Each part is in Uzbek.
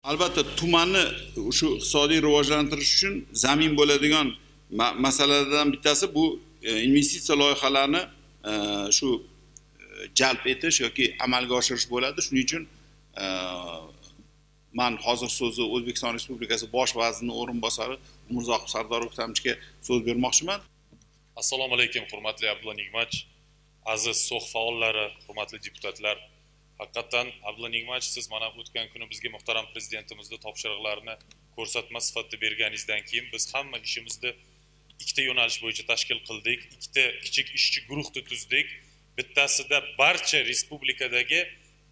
Albatta tumanni shu iqtisodiy rivojlantirish uchun zamin bo'ladigan masalalardan bittasi bu investitsiya loyihalarini shu jalb etish yoki amalga oshirish bo'ladi. Shuning uchun men hozir so'zni O'zbekiston Respublikasi Bosh vazirining o'rinbosari Umurzoqov Sardor O'ktamovichga so'z bermoqchiman. Assalomu alaykum, hurmatli Abdulla Nig'matov, aziz So'x faollari, hurmatli deputatlar. Haqiqatan Abdulla Nig'matov, siz mana o'tgan kuni bizga muhtaram prezidentimizning topshiriqlarini ko'rsatma sifatida berganingizdan keyin biz hamma ishimizni ikkita yo'nalish bo'yicha tashkil qildik, ikkita kichik ishchi guruhni tuzdik. Bittasida barcha respublikadagi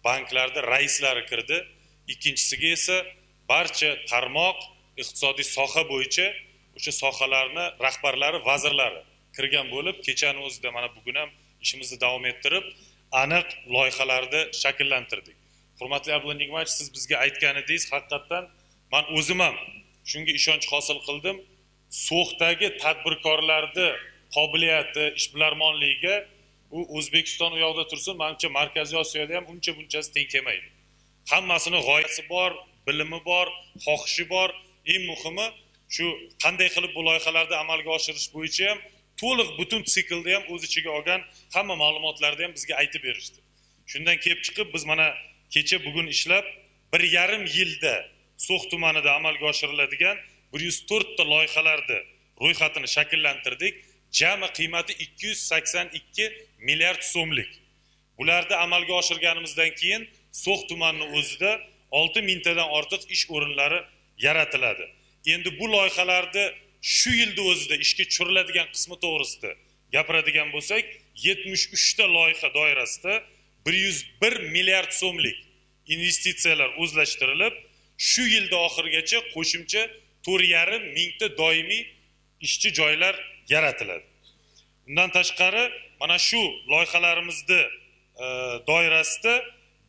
banklarda raislari kirdi, ikkinchisiga esa barcha tarmoq, iqtisodiy soha bo'yicha o'sha sohalarni rahbarlari, vazirlari kirgan bo'lib, kechani o'zida mana bugun ham ishimizni davom ettirib, aniq loyihalarni shakllantirdik. Hurmatli Abdulla Nig'matov, siz bizga aytgan edingiz, haqiqatan men o'zim ham shunga ishonch hosil qildim. So'xdagi tadbirkorlarni qobiliyati, ishbilarmonligiga u O'zbekiston u yoqda tursin, menimcha Markaziy Osiyoda ham uncha bunchasi teng kelmaydi. Hammasini g'oyasi bor, bilimi bor, xohishi bor. Eng muhimi shu qanday qilib bu loyihalarni amalga oshirish bo'yicha ham to'liq butun siklni ham o'z ichiga olgan hamma ma'lumotlarni ham bizga aytib berishdi. Shundan kelib chiqib biz mana kecha bugun ishlab 1,5 yilda So'x tumanida amalga oshiriladigan 104 ta loyihalarni ro'yxatini shakllantirdik. Jami qiymati 282 milliard so'mlik. Bularni amalga oshirganimizdan keyin So'x tumanining o'zida 6 mingtadan ortiq ish o'rinlari yaratiladi. Endi bu loyihalarni shu yilda o'zida ishga tushiriladigan qismi to'g'risida gapiradigan bo'lsak, 73 ta loyiha doirasida 101 milliard so'mlik investitsiyalar o'zlashtirilib, shu yilda oxirigacha qo'shimcha 4,5 mingta doimiy ishchi joylar yaratiladi. Undan tashqari mana shu loyihalarimizni doirasida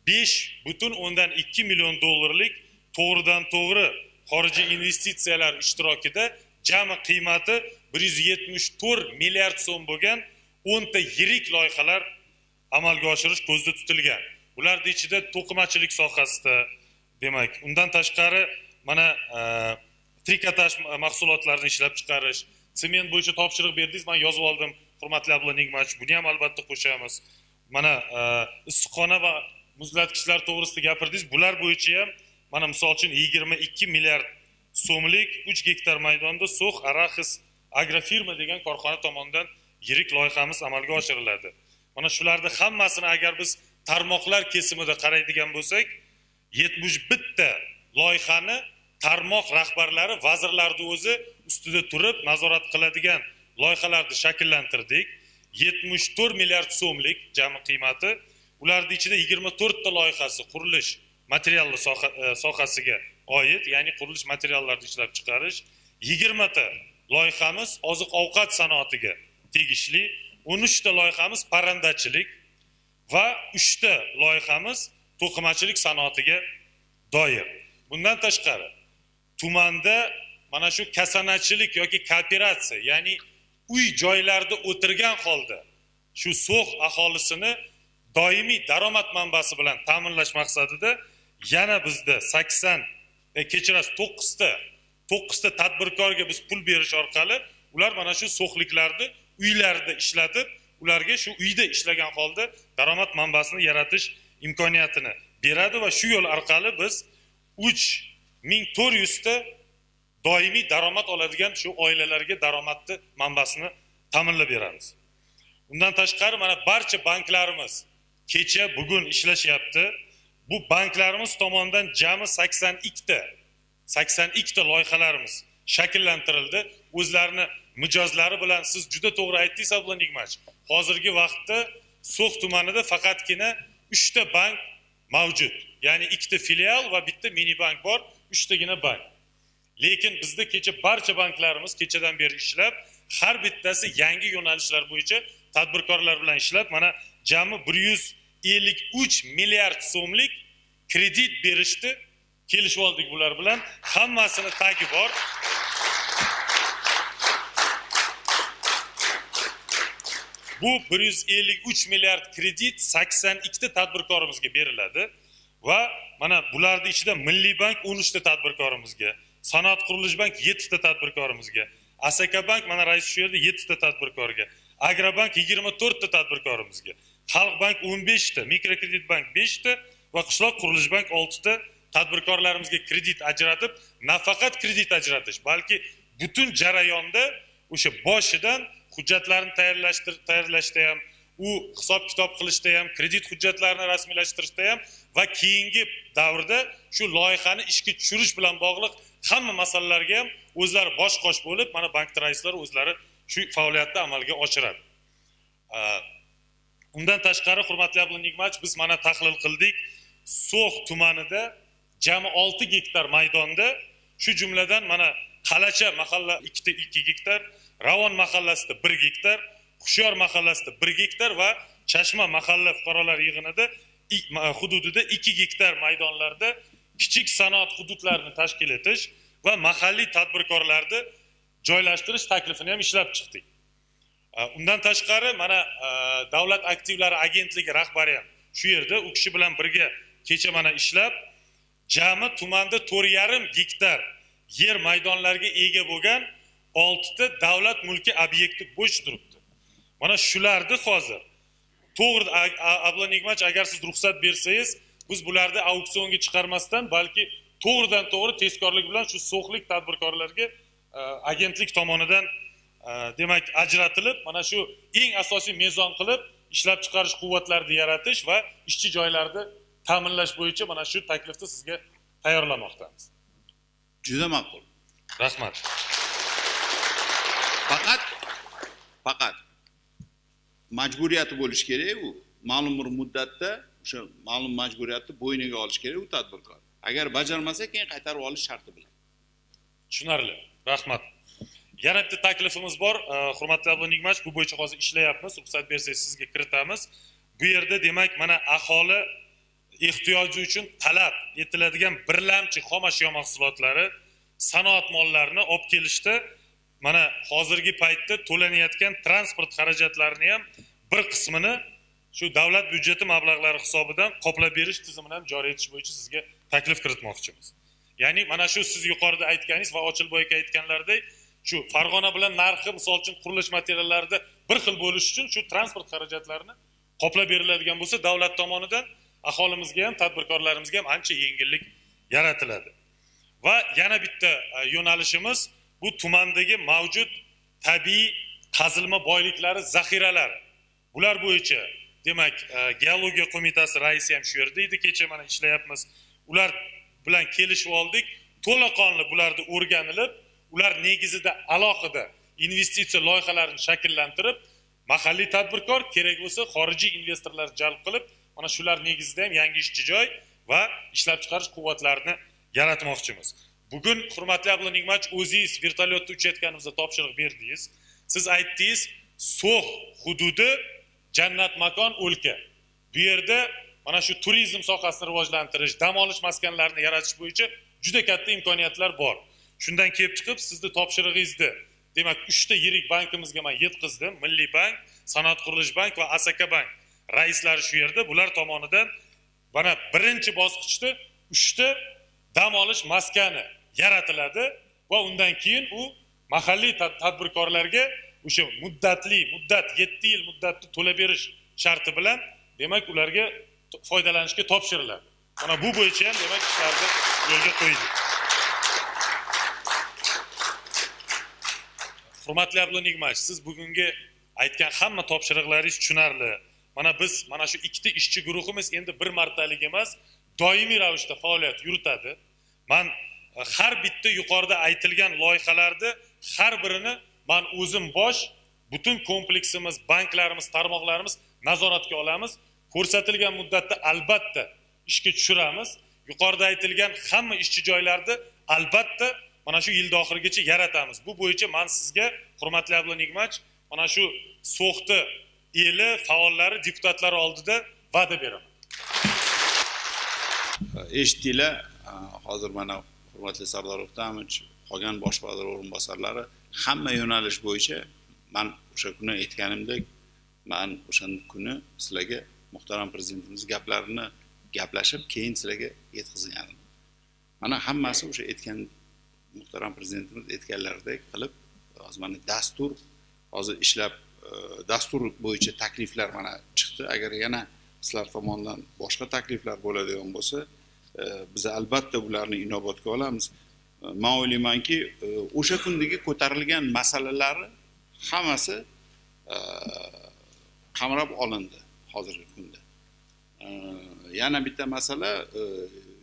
5,2 million dollarlik to'g'ridan to'g'ri xorijiy investitsiyalar ishtirokida jami qiymati 174 milliard so'm bo'lgan 10 ta yirik loyihalar amalga oshirish ko'zda tutilgan. Ularning ichida to'qimachilik sohasida, demak, undan tashqari mana trikotaj mahsulotlarini ishlab chiqarish, sement bo'yicha topshiriq berdingiz, men yozib oldim, hurmatli Abdulla Nig'matov, buni ham albatta qo'shamiz. Mana issiqxona va muzlatgichlar to'g'risida gapirdingiz, bular bo'yicha ham mana misol uchun 22 milliard so'mlik 3 gektar maydonda So'x Araxis agrofirma degan korxona tomonidan yirik loyihamiz amalga oshiriladi. Mana shularni hammasini agar biz tarmoqlar kesimida qaraydigan bo'lsak, 71 ta loyihani tarmoq rahbarlari, vazirlarning o'zi ustida turib nazorat qiladigan loyihalarni shakllantirdik. 74 milliard so'mlik jami qiymati, ularning ichida 24 ta loyihasi qurilish materialli sohasiga oid, ya'ni qurilish materiallarini ishlab chiqarish, 20 ta loyihamiz oziq-ovqat sanoatiga tegishli, 13 ta loyihamiz parrandachilik va 3 ta loyihamiz to'qimachilik sanoatiga doir. Bundan tashqari tumanda mana shu kasanachilik yoki kooperatsiya, ya'ni uy joylarda o'tirgan holda shu So'x aholisini doimiy daromad manbasi bilan ta'minlash maqsadida yana bizda 9 ta tadbirkorga biz pul berish orqali ular mana shu so'xliklarni uylarida ishlatib, ularga shu uyda ishlagan holda daromad manbasini yaratish imkoniyatini beradi va shu yo'l orqali biz 3400 ta doimiy daromad oladigan shu oilalarga daromadni manbasini ta'minlab beramiz. Undan tashqari mana barcha banklarimiz kecha bugun ishlashyapti. Bu banklarimiz tomonidan jami 82 ta loyihalarimiz shakllantirildi. O'zlarini mijozlari bilan siz juda to'g'ri aytdingiz, Abdulla Nig'matov. Hozirgi vaqtda So'x tumanida faqatgina 3 ta bank mavjud. Ya'ni 2 ta filial va bitta mini bank bor, 3 tagina bank. Lekin bizda kecha barcha banklarimiz kechadan beri ishlab, har bittasi yangi yo'nalishlar bo'yicha tadbirkorlar bilan ishlab, mana jami 153 milliard so'mlik kredit berishdi. Kelishib oldik bular bilan. Hammasini tagi bor. Bu 153 milliard kredit 82 ta tadbirkorimizga beriladi. Va mana bularning ichida Milliy bank 13 ta tadbirkorimizga, Sanoat qurilish bank 7 ta tadbirkorimizga, Asaka bank mana rais shu yerda 7 ta tadbirkorga, Agrobank 24 ta tadbirkorimizga, Xalq bank 15 ta, Mikrokredit bank 5 ta va Qishloq qurilish bank 6 ta tadbirkorlarimizga kredit ajratib, nafaqat kredit ajratish, balki butun jarayonda o'sha boshidan hujjatlarni tayyorlashda ham, u hisob-kitob qilishda ham, kredit hujjatlarini rasmiylashtirishda ham va keyingi davrda shu loyihani ishga tushirish bilan bog'liq hamma masalalarga ham o'zlari bosh-qosh bo'lib, mana bank raislari o'zlari shu faoliyatni amalga oshiradi. Undan tashqari, hurmatli Abdulla Nig'matov, biz mana tahlil qildik. So'x tumanida jami 6 gektar maydonda, shu jumladan mana Qalacha mahalla 2 gektar, Ravon mahallasida 1 gektar, Hushyor mahallasida 1 gektar va Chashma mahalla fuqarolar yig'inida hududida 2 gektar maydonlarda kichik sanoat hududlarini tashkil etish va mahalliy tadbirkorlarni joylashtirish taklifini ham ishlab chiqdik. Undan tashqari mana Davlat aktivlari agentligi rahbari ham shu yerda, u kishi bilan birga kecha mana ishlab, jami tumanda 4,5 gektar yer maydonlariga ega bo'lgan 6 ta davlat mulki obyekti bo'sh turibdi. Mana shularni hozir to'g'ri Abdulla Nig'matov, agar siz ruxsat bersangiz, biz bularni auksionga chiqarmasdan, balki to'g'ridan to'g'ri tezkorlik bilan shu so'xlik tadbirkorlarga agentlik tomonidan demak ajratilib, mana shu eng asosiy mezon qilib ishlab chiqarish quvvatlarini yaratish va ishchi joylarni ta'minlash bo'yicha mana shu taklifni sizga tayyorlamoqdamiz. Juda ma'qul. Rahmat. Faqat majburiyati bo'lishi kerak u. Ma'lum bir muddatda o'sha ma'lum majburiyatni bo'yniga olish kerak u tadbirkor. Agar bajarmasa, keyin qaytarib olish sharti bilan. Tushunarli. Rahmat. Yana bitta taklifimiz bor, hurmatli Abdulla Nig'matov, bu bo'yicha hozir ishlayapmiz. Ruxsat bersangiz sizga kiritamiz. Bu yerda demak mana aholi ehtiyoji uchun talab etiladigan birlamchi xom ashyo mahsulotlari, sanoat mollarini olib kelishda mana hozirgi paytda to'lanayotgan transport xarajatlarini ham bir qismini shu davlat byudjeti mablag'lari hisobidan qoplab berish tizimini ham joriy etish bo'yicha sizga taklif kiritmoqchimiz. Ya'ni mana shu siz yuqorida aytganingiz va Ochilboy aka aytganlaridek, shu Farg'ona bilan narxi misol uchun qurilish materiallarida bir xil bo'lishi uchun shu transport xarajatlarini qoplab beriladigan bo'lsa, davlat tomonidan aholimizga ham, tadbirkorlarimizga ham ancha yengillik yaratiladi. Va yana bitta yo'nalishimiz bu tumandagi mavjud tabiiy qazilma boyliklari zaxiralari. Bular bo'yicha demak geologiya qo'mitasi raisi ham shu yerda edi, kecha mana ishlayapmiz. Ular bilan kelishib oldik. To'laqonli bularni o'rganilib, ular negizida alohida investitsiya loyihalarini shakllantirib, mahalliy tadbirkor kerak bo'lsa xorijiy investorlar jalb qilib, mana shular negizida ham yangi ishchi joy va ishlab chiqarish quvvatlarini yaratmoqchimiz. Bugun hurmatli Abdulla Nig'matov, o'zingiz vertolyotda uchayotganimizda topshiriq berdingiz. Siz aytdingiz, So'x hududi jannat makon o'lka. Bu yerda mana shu turizm sohasini rivojlantirish, dam olish maskanlarini yaratish bo'yicha juda katta imkoniyatlar bor. Shundan kelib chiqib, sizni topshirig'ingizni demak 3 ta yirik bankimizga men yetkazdim. Milliy bank, Sanoat qurilish bank va Asaka bank raislari shu yerda. Bular tomonidan mana birinchi bosqichda 3 ta dam olish maskani yaratiladi va undan keyin u mahalliy tadbirkorlarga o'sha muddatli muddat 7 yil muddatni to'lab berish sharti bilan demak ularga foydalanishga topshiriladi. Mana bu bo'yicha ham demak ishlarni yo'lga qo'ydik. Hurmatli Abdulla Nig'matov, siz bugungi aytgan hamma topshiriqlaringiz tushunarli. Mana biz mana shu ikkita ishchi guruhimiz endi bir martalik emas, doimiy ravishda faoliyat yuritadi. Men har bitta yuqorida aytilgan loyihalarni har birini men o'zim bosh, butun kompleksimiz, banklarimiz, tarmoqlarimiz nazoratga olamiz. Ko'rsatilgan muddatda albatta ishga tushiramiz. Yuqorida aytilgan hamma ishchi joylarni albatta mana shu yil oxirigacha yaratamiz. Bu bo'yicha men sizga, hurmatli Abdulla Nig'matov, mana shu So'xni eli, faollari, deputatlari oldida va'da beraman. Eshitdinglar, hozir mana hurmatli Sardor O'xtamovich, qolgan bosh vazir o'rinbosarlari hamma yo'nalish bo'yicha men o'sha kuni aytganimdek, men o'sha kuni sizlarga muhtaram prezidentimiz gaplarini gaplashib, keyin sizlarga yetkazgan. Mana hammasi o'sha aytgan muhtaram prezidentimiz aytganlaridek qilib, hozir mana dastur hozir ishlab, dastur bo'yicha takliflar mana chiqdi. Agar yana sizlar tomonidan boshqa takliflar bo'ladigan bo'lsa, biz albatta bularni inobatga olamiz. Men o'ylaymanki, o'sha kundagi ko'tarilgan masalalar hammasi qamrab olindi hozirgi kunda. Yana bitta masala,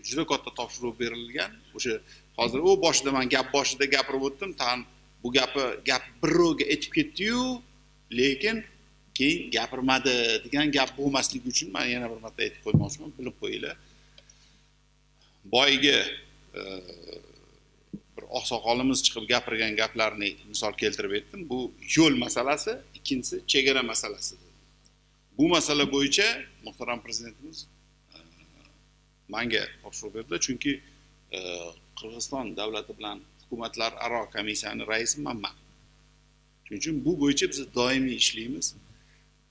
juda katta topshiriq berilgan. O'sha hozir u boshida men gap boshida gapirib o'tdim, tan bu gapi gap birrovga aytib ketdi-yu, lekin keyin gapirmadi degan gap bo'lmasligi uchun men yana bir marta aytib qo'ymoqchiman, bilib qo'yinglar. Boyagi bir oqsoqolimiz chiqib gapirgan gaplarni misol keltirib aytdim. Bu yo'l masalasi, ikkinchisi chegara masalasi. Bu masala bo'yicha muhtaram prezidentimiz menga topshiriq berdilar, chunki Qirg'iziston davlati bilan hukumatlararo komissiyaning raisi manman. Shuning uchun bu bo'yicha biz doimiy ishlaymiz.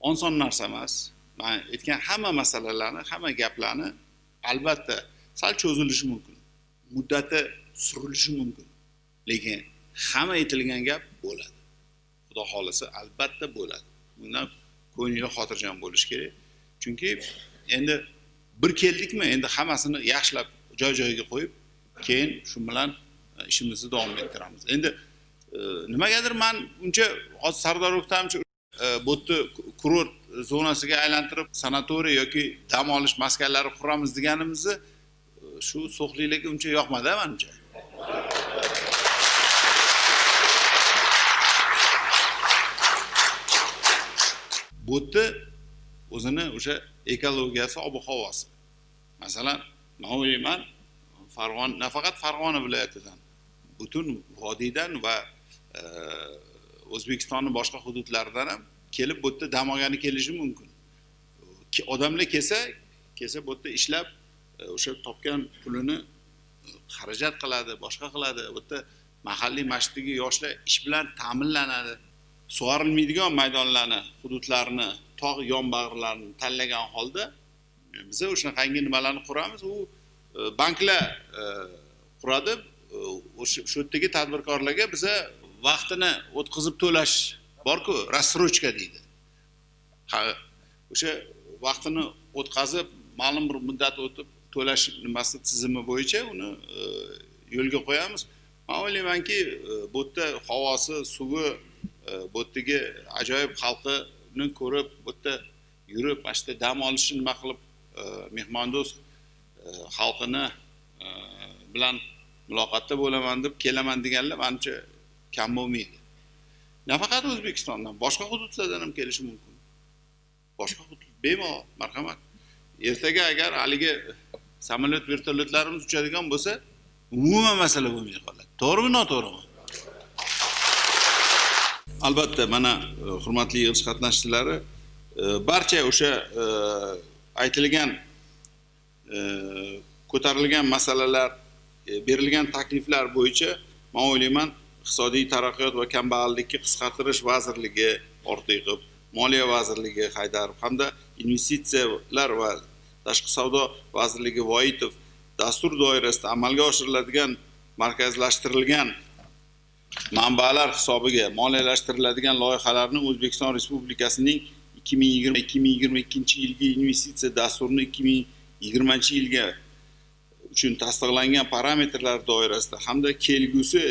Oson narsa emas. Men aytgan hamma masalalarni, hamma gaplarni albatta sal cho'zilishi mumkin, muddati surilishi mumkin. Lekin hamma aytilgan gap bo'ladi. Xudo xolasa albatta bo'ladi. Bundan ko'ngli xotirjam bo'lish kerak. Chunki endi bir keldikmi, endi hammasini yaxshilab joy-joyiga qo'yib, keyin shu bilan ishimizni davom ettiramiz. Endi nimagadir men uncha hozir Sardor O'ktamchi bu yerda kurort zonasiga aylantirib sanatoriy yoki dam olish maskanlari quramiz deganimizni shu so'xliklarga uncha yoqmadi menimcha. Bu yerda o'zini o'sha ekologiyasi, ob-havosi. Masalan, men o'ylayman, Farg'ona, nafaqat Farg'ona viloyatidan, butun vodiydan va O'zbekistonning boshqa hududlaridan ham kelib bu yerda dam olgani kelishi mumkin. Odamlar kelsa bu yerda ishlab, o'sha topgan pulini xarajat qiladi, boshqa qiladi. Bu yerda mahalliy masjidagi yoshlar ish bilan ta'minlanadi. Sug'orilmaydigan maydonlarni, hududlarni, tog' yonbag'irlarini tanlagan holda biz o'shanaqangi nimalarni quramiz. U banklar quradi, o'sha shu yerdagi tadbirkorlarga biza vaqtini o'tkazib to'lash bor-ku, рассрочка deydi. O'sha vaqtini o'tkazib, ma'lum bir muddat o'tib to'lash nimasi tizimi bo'yicha uni yo'lga qo'yamiz. Men o'ylaymanki, bu yerda havosi, suvi, bu yerdagi ajoyib xalqini ko'rib, bu yerda yurib, mana shu yerda dam olishni nima qilib, mehmondo'st xalqini bilan muloqotda bo'laman deb kelaman deganlar menimcha kam bo'lmaydi. Nafaqat O'zbekistondan, boshqa hududlardan ham kelishi mumkin. Boshqa hudud bemalol, marhamat. Ertaga agar haligi samolyot, vertolyotlarimiz uchadigan bo'lsa, umuman masala bo'lmay qoladi. To'g'rimi, noto'g'rimi? Albatta, mana hurmatli yig'ilish qatnashchilari, barcha o'sha aytilgan, ko'tarilgan masalalar, berilgan takliflar bo'yicha men o'ylayman, Iqtisodiy taraqqiyot va kambag'allikni qisqartirish vazirligi Ortiqov, Moliya vazirligi Haydarov hamda investitsiyalar va tashqi savdo vazirligi Voitov dastur doirasida amalga oshiriladigan markazlashtirilgan manbalar hisobiga moliyalashtiriladigan loyihalarni O'zbekiston Respublikasining 2020-2022 yilgi investitsiya dasturini 2020-yilga uchun tasdiqlangan parametrlar doirasida hamda kelgusi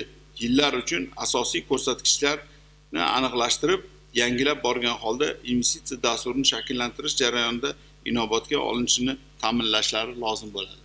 yillar uchun asosiy ko'rsatkichlarni aniqlashtirib, yangilab borgan holda investitsiya dasturini shakllantirish jarayonida inobatga olinishini ta'minlashlari lozim bo'ladi.